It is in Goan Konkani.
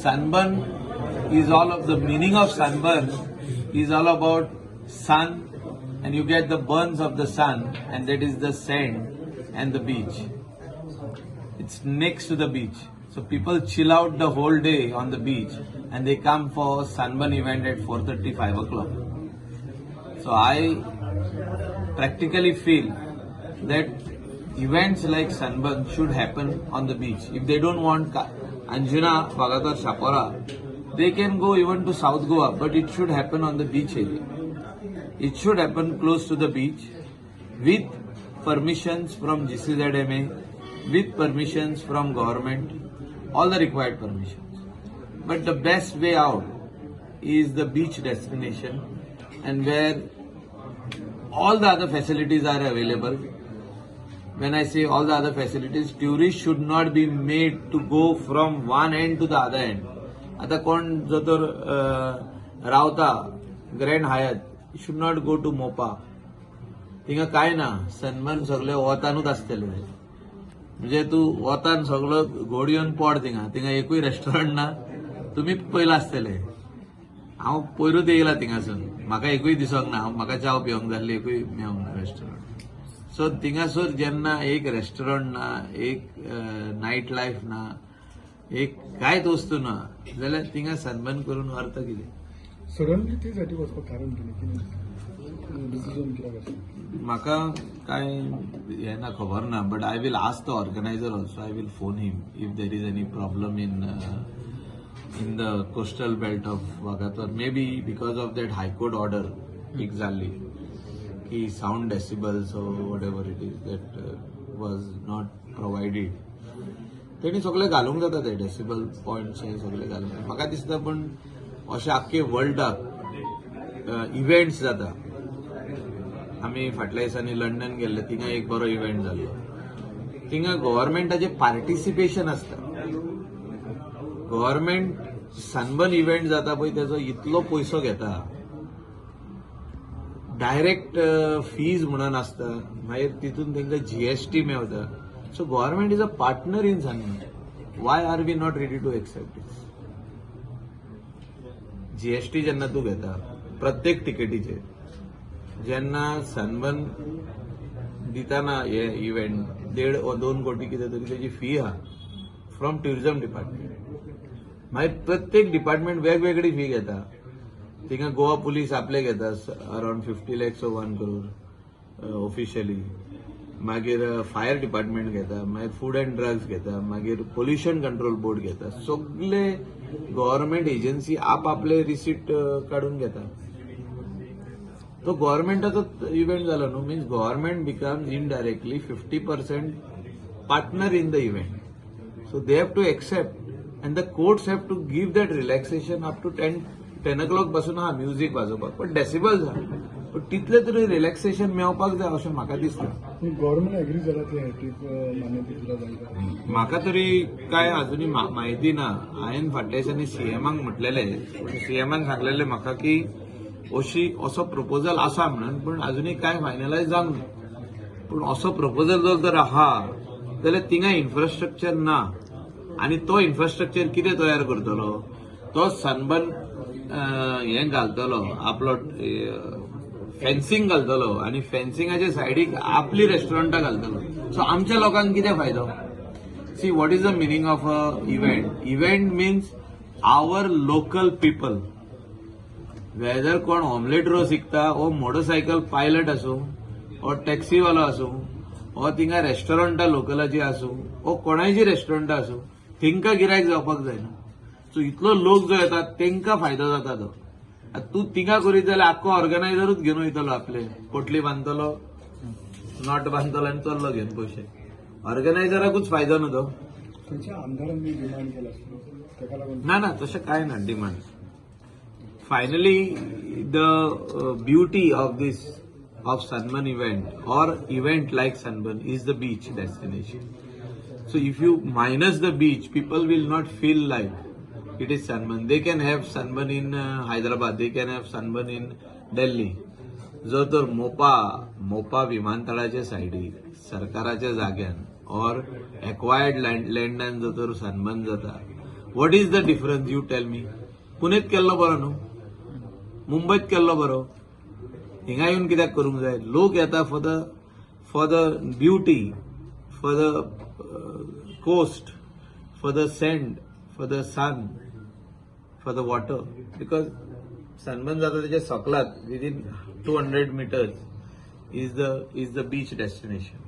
Sunburn is all of the meaning of sunburn is all about sun, and you get the burns of the sun, and that is the sand and the beach. It's next to the beach. So people chill out the whole day on the beach and they come for sunburn event at 4:30, 5 o'clock. So I practically feel that events like sunburn should happen on the beach. If they don't want Anjuna, Vagator, Chapora, they can go even to South Goa, but it should happen on the beach area. It should happen close to the beach with permissions from GCZMA, with permissions from government, all the required permissions. But the best way out is the beach destination, and where all the other facilities are available. When I say all the other facilities, tourists should not be made to go from one end to the other end. आता कोण जो तर रावता Grand Hyatt should not go to Mopa. थिंगा काय ना, सनबर्न सगळे वतानूच आसतले. म्हणजे तूं वतान सगळो घोड येवन पड थिंगा. थिंगा एकूय रेस्टॉरंट ना. तुमी पयला आसतले. हांव पयरूच येयला थिंगासून, म्हाका एकूय दिसोंक ना. म्हाका च्याव पिवंक जाल्ली, एकूय मेवंक ना रेस्टॉरंट. सो थिंगासर जेन्ना एक रेस्टॉरंट ना, एक नायट लायफ ना, एक कांयच वस्तू ना, जाल्यार थिंगा सनबर्न करून अर्थ कितें? सडनली ते साठी वचपाक कारण कितें? कितें डिसिजन कित्याक आसा? म्हाका काय हें ना, खबर ना, but I will ask the organizer also. I will phone him if there is any problem in the coastal belt of Vagator. Maybe because of that High Court order एक जाल्ली की sound decibels, whatever it is, that was not provided. तेणी सगळे घालूंक जाता, ते डेसिबल पॉयंट्स हे सगळे घालूंक. म्हाका दिसता, पण अशे आख्खे वर्ल्डाक इव्हेंट्स जाता. आमी फाटल्या दिसांनी लंडन गेल्ले, थिंगा एक बरो इव्हेंट जाल्लो. थिंगा गव्हर्मेंटाचें पार्टिसिपेशन आसता. गव्हर्मेंट सनबर्न इव्हेंट जाता पळय, तेजो इतलो पयसो घेता, डायरेक्ट फीज म्हणून आसता, मागीर तितून तांकां जीएसटी मेवता. So government is a partner in sunburn. Why are we not ready to accept this? GST जेन्ना तूं घेता प्रत्येक तिकेटीचेर, जेन्ना सनबर्न दिताना हे इव्हेंट, 1.5 ओ 2 कोटी कितें तरी तेजी फी आहा फ्रॉम ट्युरिझम डिपार्टमेंट. मागीर प्रत्येक डिपार्टमेंट वेगवेगळी फी घेता. थिंगा गोवा पुलीस आपले घेता around 50 lakhs, 1 crore officially. मागीर फायर डिपार्टमेंट घेता, मागीर फूड अँड ड्रग्स घेता, मागीर पोल्युशन कंट्रोल बोर्ड घेता. सगले गव्हर्मेंट एजन्सी आप आपले रिसीट काडून घेता. तो गव्हर्मेंटाचो इव्हेंट जालो न्हू. Means government becomes indirectly 50% partner in the event, so they have to accept and the courts have to give that relaxation up to 10 o'clock पासून हा म्युझिक वाजोवपाक, पण डेसिबल्स आहा, पण तितले तरी रिलॅक्सेशन मेवपाक जाय अशें म्हाका दिसता. गव्हर्मेंट एग्री जाला ते हेटीक मान्यता दिला तांकां? म्हाका तरी काय अजुनूय म्हायती ना. हांवें फाटल्या दिसांनी सीएमाक म्हटलेले, पूण सीएमान सांगलेले म्हाका की अशी असो प्रपोजल आसा म्हणून, पूण अजुनूय कांय फायनलायज जावंक ना. पूण असो प्रपोजल जर तर आहा जाल्यार थिंगा इन्फ्रास्ट्रक्चर ना आनी तो इन्फ्रास्ट्रक्चर कितें तयार करतलो? तो सनबर्न हें घालतलो, आपलो फेन्सिंग घालतलो आनी फेन्सिंगाच्या सायडीक आपली रेस्टॉरंटां घालतलो. सो आमच्या लोकांक कितें फायदो? See, what is the meaning of a event? Event means our local people, whether कोण ऑमलेट रोस विकता वो मोटरसायकल पायलट आसूं वो टॅक्सीवालो आसूं वो थिंगा रेस्टॉरंटां लोकलाची आसूं वो कोणायची रेस्टॉरंटां आसूं, तेंकां गिरायक जावपाक जाय न्हू. सो इतलो लोक जो येता तेंकां फायदो जाता तो. आतां तूं थिंगा करीत जाल्यार आख्खो ऑर्गनायझरूच घेवन वयतलो, आपले पोटली बांदतलो, not बांदतलो आनी चल्लो घेवन पयशे. ऑर्गनायझराकूच फायदो न्हू तो. खंयच्या आमदारांनी डिमांड केला आसतलो ताका लागून? ना ना, तशें कांय ना demand. Finally, the beauty of this of sunburn event or event like sunburn is the beach destination. So if you minus the beach, people will not feel like it is sunburn. They can have sunburn in Hyderabad, they can have sunburn in Delhi. जर तर मोपा विमानतळाच्या सायडीक सरकाराच्या जाग्यान ऑर एक्वायर्ड लँडान जर तर सनबर्न जाता, What is the difference, you tell me? पुणेत केल्लो बरो न्हू, मुंबयत केल्लो बरो, हिंगा येवन कित्याक करूंक जाय? लोक येता for the beauty, for the coast, for the sand, for the sun, for the water, because sunburn जाता तेच्या सकलात within 200 meters is the beach destination.